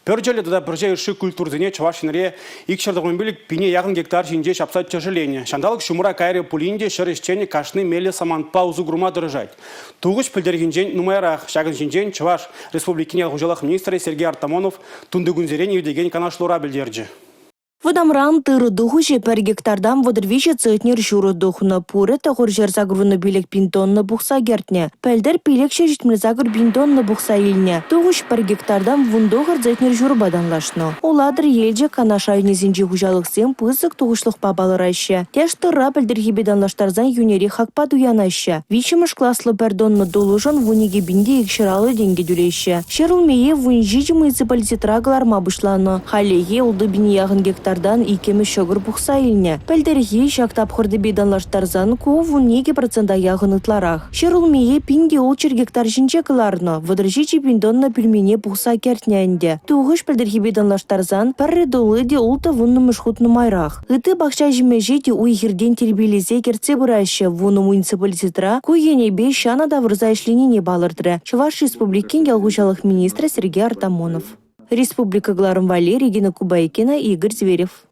Пӗрчӗллӗ тата пӗрчӗ йышши культурӑсене Чӑваш Енре 295 пине яхӑн гектар ҫинче ҫапса тӗшӗленӗ. Ҫанталӑк ҫумӑра кайрӗ пулин те ҫӗр ӗҫченӗ кашни меллӗ самантпа усӑ курма тӑрӑшать. Тухӑҫ пӗлтӗрхинчен нумайрах. Ҫакӑн ҫинчен Чӑваш Республикин ял хуҫалӑх министрӗ Сергей Артамонов тунтикунсерен иртекен канашлура пӗлтерчӗ. Вӑтамран тырӑ тухӑҫӗ пӗр гектартан 33 центнер ҫурӑ тухнӑ. Пурӗ 985 пин тонна пухса кӗртнӗ. Пӗлтӗр 578 пин тонна пухса илнӗ. Тухӑҫ пӗр гектартан 19 центнер ҫурӑпа танлашнӑ. Улатӑр, Елчӗк, Канаш районӗсенчи хуҫалӑхсем пысӑк тухӑҫлӑхпа палӑраҫҫӗ. Тӗш тырра пӗлтӗрхипе танлаштарсан йӳнӗрех хакпа туянаҫҫӗ. Виҫҫӗмӗш класлӑ пӗр тонна тулӑшӑн 12 пин те 250 тенкӗ тӳлеҫҫӗ. Ҫӗр улмие 17 муниципалитетра кӑларма пуҫланӑ. Хальлӗхе ултӑ пине яхӑн гектартан иккӗмӗш ҫӑкӑр пухса илнӗ. Пӗлтӗрхи ҫак тапхӑртипе танлаштарсан ку 12 процента яхӑн ытларах. Ҫӗр улмие 1600 гектар ҫинче кӑларнӑ, 37 пин тонна пӳлмене пухса кӗртнӗ ӗнтӗ. Тухӑҫ пӗлтӗрхипе танлаштарсан пӗрре тулли те ултӑ вуннӑмӗш хут нумайрах. Ытти пахча ҫимӗҫе те уй-хиртен тирпейлесе кӗртсе пыраҫҫӗ. Вунӑ муниципалитетра ку енӗпе ҫанӑ тавӑрса ӗҫленине палӑртрӗ Чӑваш Республикин ял хуҫалӑх министрӗ Сергей Артамонов. Республика кӑларӑм валли Регина Кубайкина, Игорь Зверев.